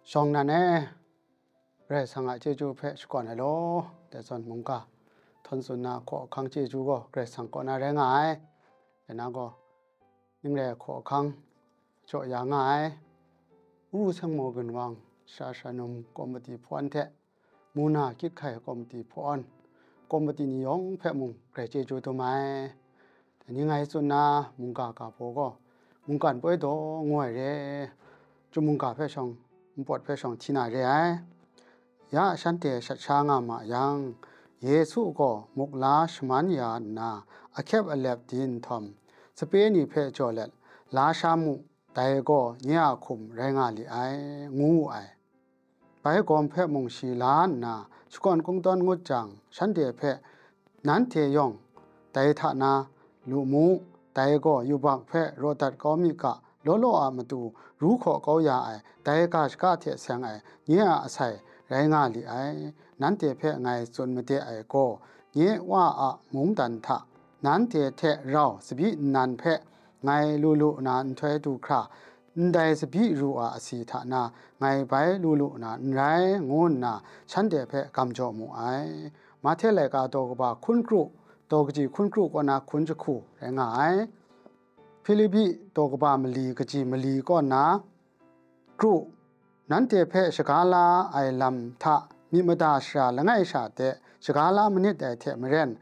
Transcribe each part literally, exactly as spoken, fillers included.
Shawng nan e, Karai Kasang a chyeju hpe shakawn ai law, dai zawn mungga htawn tsun na hkaw ahkang chyeju gaw Karai Kasang kaw na rai nga ai. Dai na gaw, ning rai hkaw ahkang jaw ya nga ai. Uru Sengmo Ginwang, Sara Sara Num Kawmati Hpawn hte, Muna Kyit Hkai Kawmati Hpawn, Kawmati ni yawng hpe mung grai chyeju dum ai. Dai ni ngai tsun na mungga ga baw gaw, mungkan poi daw ngu ai re, Chyum mungga hpe shawng, npawt hpe shawng hti na re ai. Ya shanhte shat sha nga ma yang, Yesu gaw muk la shaman ya nna, ahkyep alep di nhtawm, sape ni hpe jaw let, "La sha mu, dai gaw nye a hkum rai nga li ai," ngu wu ai. Bai gawm hpe mung shi la nna, shakawn kungdawn ngut jang, shanhte hpe, "Nanhte yawng dai hta na lu mu, dai gaw yubak hpe raw dat kau mi ga, law law a matu ru hkaw kau ya ai, dai ga shaka hte seng ai nye a asai rai nga li ai. Nanhte hpe ngai tsun made ai gaw, nye Wa a mungdan hta nanhte hte rau tsabyi nnan hpe ngai lu lu na nhtoi du hkra, ndai tsabyi ru a asi hta na ngai bai lu lu na n rai," ngu nna shanhte hpe gam jaw mu ai. Mahte laika daw kaba hkun kru, daw kaji hkun kru kaw na hkun jahku rai nga ai. Hpilipi daw kaba mali kaji mali kaw na kru, nanhte hpe shaga la ai lam hta myit mada sara langai sha de shaga la manit dai hte maren,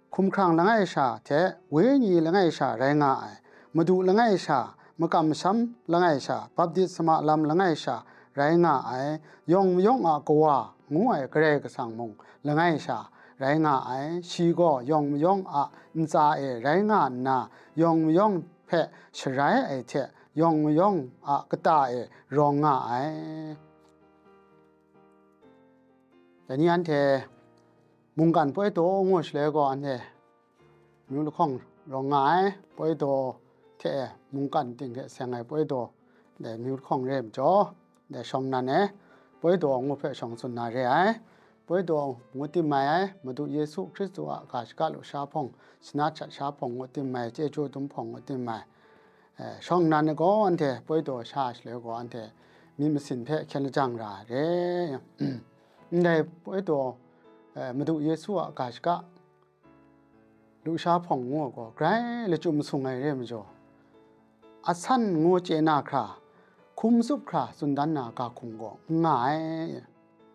hkumhkrang langai sha hte wenyi langai sha rai nga ai, madu langai sha, makam masham langai sha, baptisma lam langai sha rai nga ai, yawng mayawng a Kawa ngu ai Karai Kasang mung langai sha rai nga ai, shi gaw yawng mayawng a ntsa e rai nga nna, yawng mayawng hpe sharai ai hte, yawng mayawng a kata e rawng nga ai. Dai ni anhte mungkan poi daw ngu shaloi gaw, anhte myu lahkawng rawng nga ai, poi daw hte e mungkan ting hte seng ai poi daw, dai myu lahkawng re ai majaw, dai shawng nan e poi daw ngu hpe shawng tsun na re ai. Poi daw ngu tim mai ai, Madu Yesu Hkristu a ga shaka lusha hpawng, sanat shat sha hpawng ngu tim mai, chyeju dum hpawng ngu tim mai. Eh, shawng nan e gaw anhte poi daw sha shaloi gaw, anhte myit masin hpe hkyen lajang ra ai re. Ndai poi daw, eh, Madu Yesu a ga shaka lusha hpawng ngu ai gaw, grai lachyum sung ai re ai majaw, asan ngu chye na hkra, hkum tsup hkra tsun dan na ga hkum gaw n nga ai.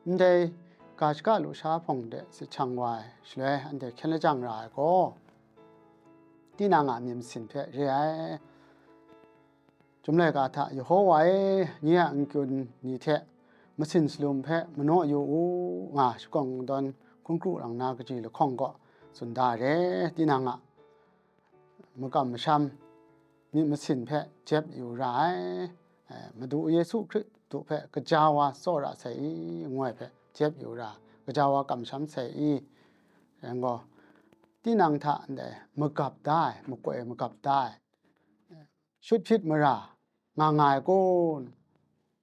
Ndai ga shaka lusha hpawng de sit shang wa ai shaloi, anhte hkyen lajang ra ai gaw, tinang a myit masin hpe re ai. Chyum laika hta, Yehowa e, nye a n-gun ni hte masin salum hpe manaw yu u, nga shakawn kungdawn hkun kru lang na kaji lahkawng gaw tsun da re. Tinang a makam masham, myit masin hpe jep yu ra ai. Eh, Madu Yesu Hkristu hpe gaja wa tsawra sai i, ngu ai hpe jep yu ra, gaja wa kamsham sai i, rai gaw, tinang hta ndai magap da ai, makoi magap da ai, shut hpyit mara nga nga ai kun?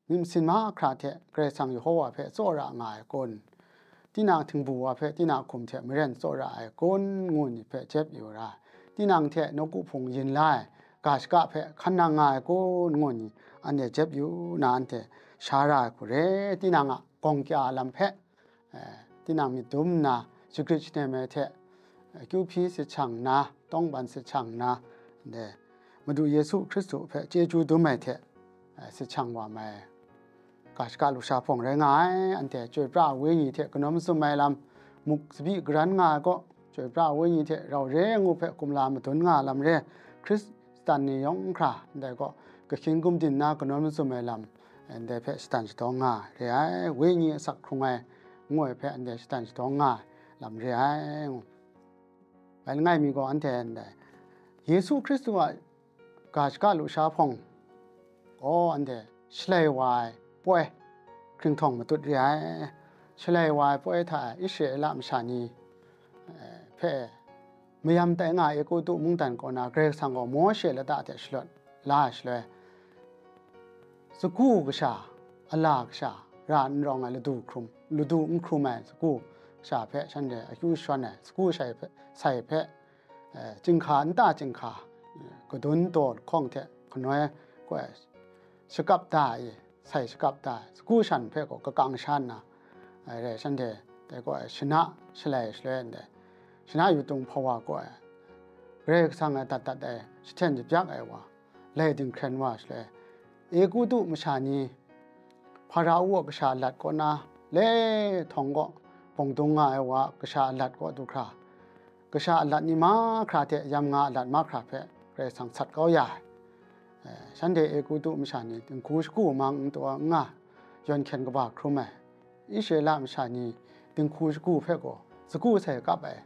Myit masin mahkra hte Karai Kasang Yehowa hpe tsawra nga ai kun? Tinang htingbu wa hpe tinang hkum hte maren tsawra ai kun? Ngu ni hpe jep yu ra, tinang hte nawku hpung yin la ai ga shaka hpe hkan nang nga ai kun? Ngu ni anhte jep yu na, anhte sha ra ai hku re. Tinang a gawng kya lam hpe, eh, tinang myit dum nna, shagrit shanem ai hte, eh, kyu hpyi sit shang nna, tawngban sit shang nna, de, Madu Yesu Hkristu hpe chyeju dum ai hte, eh, sit shang wa mai. Ga shaka lusha hpawng rai nga ai, anhte chyoi pra ai wenyi hte kanawn mazum ai lam, muk tsabyi garan nga ai gaw, chyoi pra ai wenyi hte rau re ngu hpe kumla madun nga ai lam re, Hkristan ni yawng hkra ndai gaw, kahkyin gumdin na kanawn mazum ai lam, ndai hpe shatan shadawng nga re ai, wenyi asak hkrung ai ngu ai hpe ndai shatan shadawng nga ai lam re ai, ngu. Bai langai mi gaw anhte ndai Yesu Hkristu a ga shaka lusha hpawng gaw anhte shalai wa ai poi hkringhtawng matut re ai. Shalai wa ai poi hta e Israela masha ni, eh, hpe mayam tai nga ai Egutu mungdan kaw na Karai Kasang gaw Mawshe lata hte shalawt la ai shaloi, sagu kasha, ala kasha, ra n rawng ai ladu hkrum, ladu n hkrum ai sagu kasha hpe shanhte akyu shawn ai, sagu shai hpe, sai hpe, eh, chyinghka, nta chyinghka, eh, kadun daw lahkawng hte kanoi gaw shakap da ai, sai shakap da ai, sagu shan hpe gaw kakang sha nna, ai rai shanhte dai gaw ai shana shalai shaloi ndai, shana yudung hpawa gaw ai, Karai Kasang e dat dat ai, jahten jabyak ai wa, lai dinghkren wa shaloi, Egutu masha ni, Hpara-u a kasha lat kaw na, le htawng kaw bawng dung nga ai wa a kasha alat kaw du hkra, kasha alat ni mahkra hte yam nga alat mahkra hpe Karai Kasang sat kau ya ai. Eh, shanhte Egutu masha ni dinghku shagu mang n taw n nga, yawn hkyen kaba hkrum ai. Israela masha ni dinghku shagu hpe gaw sagu sai kap ai,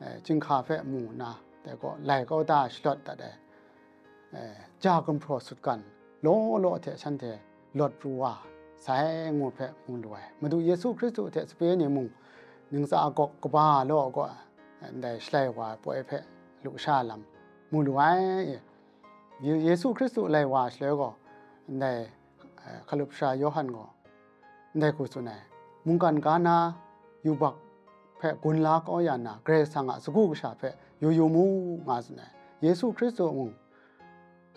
eh, chyinghka hpe mu nna, dai gaw lai kau da shalawt dat ai. Eh, ja gumhpraw sutgan law law hte shanhte lawt pru wa sai ngu hpe mu lu ai. Madu Yesu Hkristu hte sape ni mung, ningtsa gawk kaba law gaw, ndai shalai wa ai poi hpe lusha lam mu lu ai. Ye-, Yesu Hkristu lai wa shaloi gaw, ndai, eh, hkalup sara Yawhan gaw, ndai hku tsun ai, mungkan ga na yubak hpe gun la kau ya nna, Karai Kasang a sagu kasha hpe yu yu mu, nga tsun ai. Yesu Hkristu mung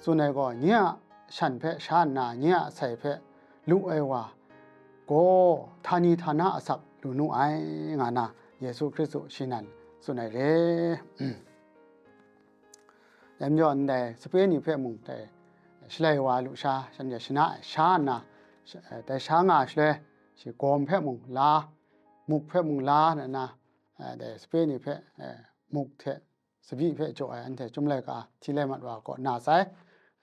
tsun ai gaw, nye a shan hpe sha nna, nye a sai hpe lu ai wa gaw, htani htana asak lu nu ai, nga na Yesu Hkristu shi nan tsun ai re. Dai majaw, ndai sape ni hpe mung dai shalai wa lusha, shanhte shana ai sha nna, sh-, dai sha nga shaloi, shi gawm hpe mung la, muk hpe mung la nna, dai sape ni hpe, muk hte tsabyi hpe jaw ai anhte chyum laika hti lai mat wa kaw na sai.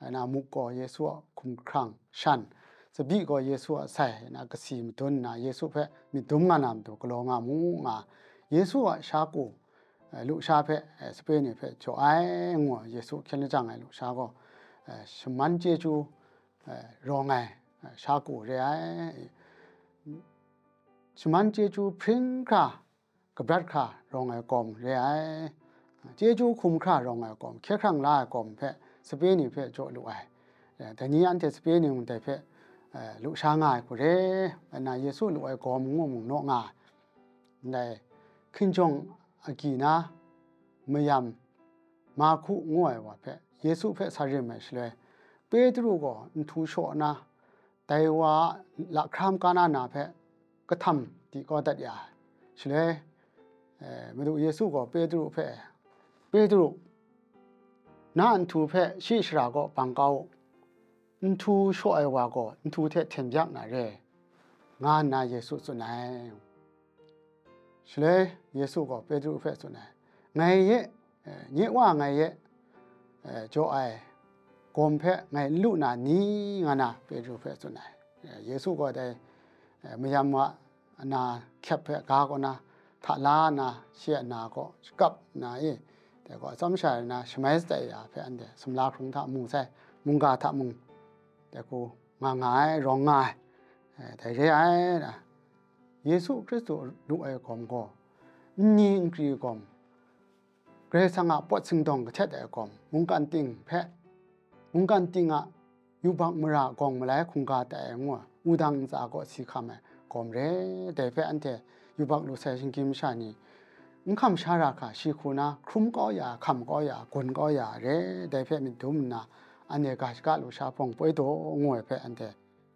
Nna muk gaw Yesu a hkumhkrang shan, tsabyi gaw Yesu a sai, nna kasi madun nna Yesu hpe myit dum nga na matu galaw nga mu, nga. Yesu a sha ku, eh, lusha hpe, eh, sape ni hpe jaw ai, ngu ai. Yesu hkyen lajang ai lusha gaw, eh, shaman chyeju, eh, rawng ai, eh, sha ku re ai. Shaman chyeju hpring hkra, kabrat hkra rawng ai gawm re ai. Chyeju hkum hkra rawng ai gawm, hkye hkrang la ai gawm hpe sape ni hpe jaw lu ai. Eh, dai ni anhte sape ni mung dai hpe, eh, lusha nga ai hku re. Nna Yesu lu ai gawm ngu mung naw nga ai. Ndai hkinjawng agyi na mayam Mahku ngu ai wa hpe Yesu hpe sa rim ai shaloi, Petru gaw nhtu shaw na, dai wa a lahkra maka na na hpe kahtam di kau dat ya ai. Shaloi, eh, Madu Yesu gaw Petru hpe, "Petru, na nhtu hpe shi shara kaw bang kau u, nhtu shaw ai wa gaw nhtu hte hten byak na re," nga nna Yesu tsun ai. Shaloi Yesu gaw Petru hpe tsun ai, "Ngai ye, eh, nye Wa ngai ye, eh, jaw ai gawm hpe ngai n lu na ni?" nga na Petru hpe tsun ai. Eh, Yesu gaw dai, eh, mayam wa ana hkyep hpe ga kaw na, hta la nna, shi a na kaw shakap nna e, dai gaw atsawm sha ai na shamai shatai ya hpe anhte sumla hkrung hta mu sai, mungga hta mung, dai hku nga nga ai, rawng nga ai, eh, dai re ai na. Yesu Hkristu lu ai gawm gaw, nni nkri gawm, Karai Kasang a pawt singdawng kahtet ai gawm, mungkan ting hpe, mungkan ting a yubak mara gawng malai hkungga tai ai ngu ai, wudang ntsa kaw si hkam ai gawm re. Dai hpe anhte yubak lu sai shinggyim masha ni n hkam sha ra hkra, shi hku na hkrum kau ya, hkam kau ya, gun kau ya re. Dai hpe myit dum nna, anhte ga shaga lusha hpawng poi daw ngu ai hpe anhte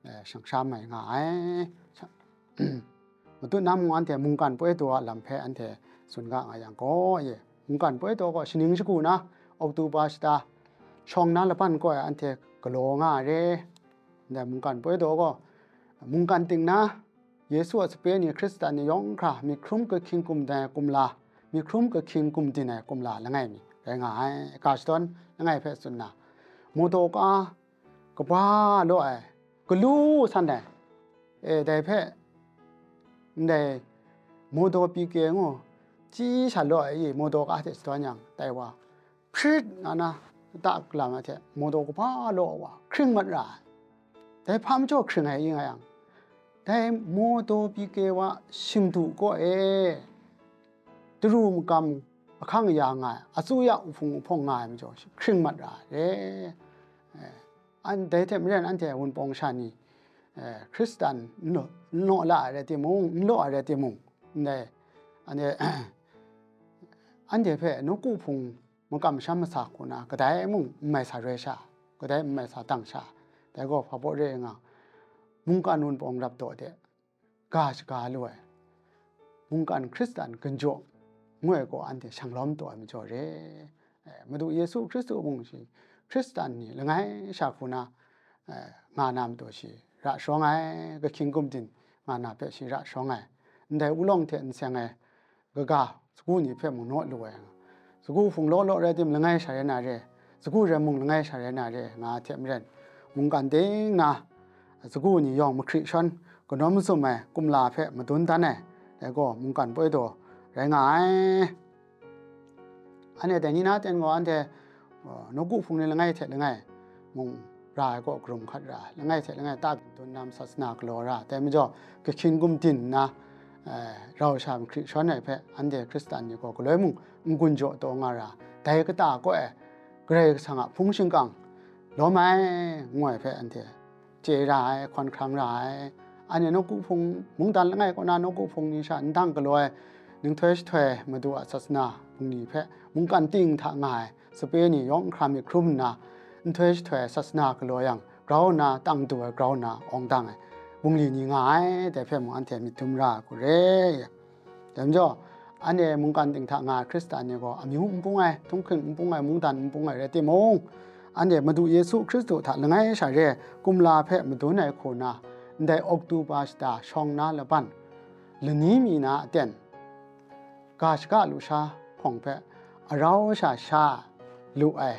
eh, shang sha mai nga ai. Sha-, matut na mung anhte mungkan poi daw a lam hpe anhte tsun ga nga yang gaw, ye, mungkan poi daw gaw shaning shagu na, Oktoba shata shawng na laban kaw ai anhte galaw nga ai re. Ndai mungkan poi daw gaw, mungkan ting na, Yesu a sape ni, Hkristan ni yawng hkra, myi hkrum kahkying gumdin ai kumla, myi hkrum kahkying gumdin ai kumla langai mi rai nga ai. Ga shadawn langai hpe tsun na, mawdaw ka kaba law ai, galu san ai, e, dai hpe, ndai mawdaw pyi ke ngu, chyi sha law ai, i mawdaw ka hte shadawn yang, dai wa hprit nga na, ta galam ai hte mawdaw kaba law ai wa hkring mat ra ai. Dai hpa majaw hkring ai i nga yang, dai mawdaw pyi ke wa shingdu kaw e, daru magam ahkang ya nga ai, asuya uhpung uhpawng nga ai majaw, hkring mat ra ai re. Eh, an, dai hte maren anhte Wunpawng sha ni, eh, Hkristan n law, n law la ai rai timung, n law ai rai timung, ndai, anhte, anhte hpe nawku hpung makam masham masa hku na, kadai mung n mai sa roi sha, kadai n mai sa dang sha, dai gaw hpa baw re ai nga, mungkan wunpawng rap daw de, ga shaga lu ai, mungkan Hkristan ginjaw ngu ai gaw anhte shang lawm taw ai majaw re. Eh, Madu Yesu Hkristu mung shi Hkristan ni langai sha hku na, eh, nga na matu shi ra shawng ai, kahkying gumdin nga na hpe shi ra shawng ai, ndai ulawng hte n seng ai, kaga sagu ni hpe mung naw lu ai, sagu hpung law law rai tim langai sha rai na re, sagu rai mung langai sha rai na re nga hte maren, mungkan ting na sagu ni yawng mahkri shawn, kanawn mazum ai kumla hpe madun dan ai, dai gaw mungkan poi daw rai nga ai. Anhte dai ni na ten gaw anhte, uh, nawku hpung ni langai hte langai mung ra ai kaw karum hkat ra, langai hte langai ta dun nam sasana galaw ra, dai majaw kahkying gumdin nna, eh, rau sha mahkri shawn ai hpe anhte Hkristan ni gaw galoi mung n-gun jaw taw nga ra, dai kata kaw e Karai Kasang a hpung shingkang lawm ai, ngu ai hpe anhte chye ra ai, hkawn hkrang ra ai. Anhte nawku hpung, mungdan langai kaw na nawku hpung ni sha ndang galaw ai, ninghtoi shahtoi Madu a sasana bungli hpe mungkan ting hta nga ai sape ni yawng hkra myit hkrum nna, nhtoi shahtoi ai sasana galaw yang, grau nna tang du ai, grau nna awng dang ai bungli ni nga ai, dai hpe mung anhte myit dum ra ai hku re. Dai majaw, anhte mungkan ting hta nga ai Hkristan ni gaw amyu n bung ai, htunghking n bung ai, mungdan n bung ai rai timung, anhte Madu Yesu Hkristu hta langai sha re ai kumla hpe madun ai hku na, ndai Oktoba shata shawng na laban, lani mi na aten, ga shaga lusha hpawng hpe arau sha sha lu ai,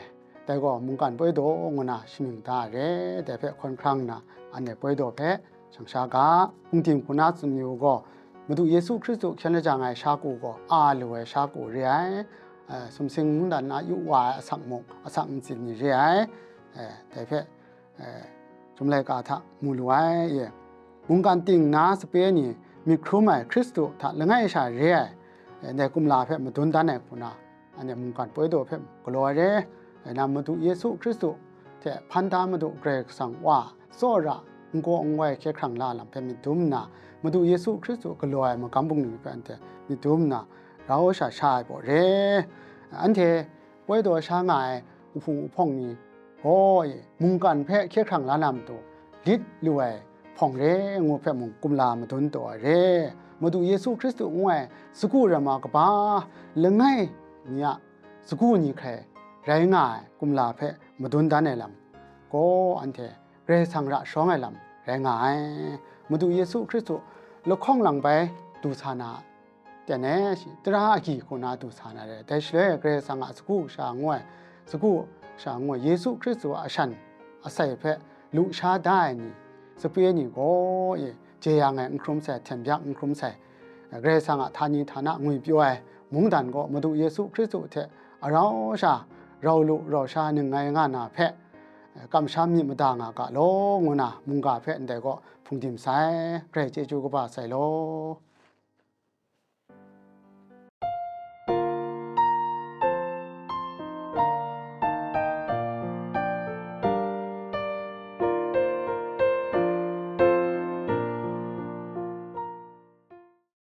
dai gaw mungkan poi daw ngu na shamying da ai re, dai hpe hkawn hkrang nna, anhte poi daw hpe shang sha ga. Hpungdim hku na tsun mi u gaw, Madu Yesu Hkristu hkyen lajang ai sha ku gaw a lu ai sha ku re ai, eh, sumsing mungdan na yu wa ai asak mung, asak ntsin ni re ai, eh, dai hpe, eh, Chyum laika hta mu lu ai, e, mungkan ting na sape ni myit hkrum ai Hkristu hta langai sha re ai, e, ndai kumla hpe madun dan ai hku na, anhte mungkan poi daw hpe galaw ai re, e, na Madu Yesu Hkristu hte hpan da Madu Karai Kasang Wa tsawra n gaw n wai hkye hkrang la lam hpe myit dum nna, Madu Yesu Hkristu galaw ai magam bungli hpe anhte myit dum nna, rau sha sha ai baw re. Anhte poi daw sha nga ai uhpung uhpawng ni gaw e, mungkan hpe hkye hkrang la na matu, lit lu ai hpawng re ngu hpe mung kumla madun taw ai re. Madu Yesu Hkristu ngu ai sagu rama kaba langai ni a sagu ni hkrai rai nga ai kumla hpe madun dan ai lam gaw, anhte Karai Kasang ra shawng ai lam rai nga ai. Madu Yesu Hkristu lahkawng lang bai du sa na ten e, shi tara agyi hku na du sa na re. Dai shaloi Karai Kasang a sagu sha ngu ai, sagu sha ngu ai Yesu Hkristu a shan asai hpe lu sha da ai ni, sape ni gaw e, jeyang ai n hkrum sai, hten byak n hkrum sai, Karai Kasang a htani htana ngwipyaw ai mungdan gaw Madu Yesu Hkristu hte arau sha rau lu rau sha ning ngai nga na hpe, kamsham myit mada nga ga law, ngu na mungga hpe ndai gaw hpungdim sai. Karai chyeju kaba sai law.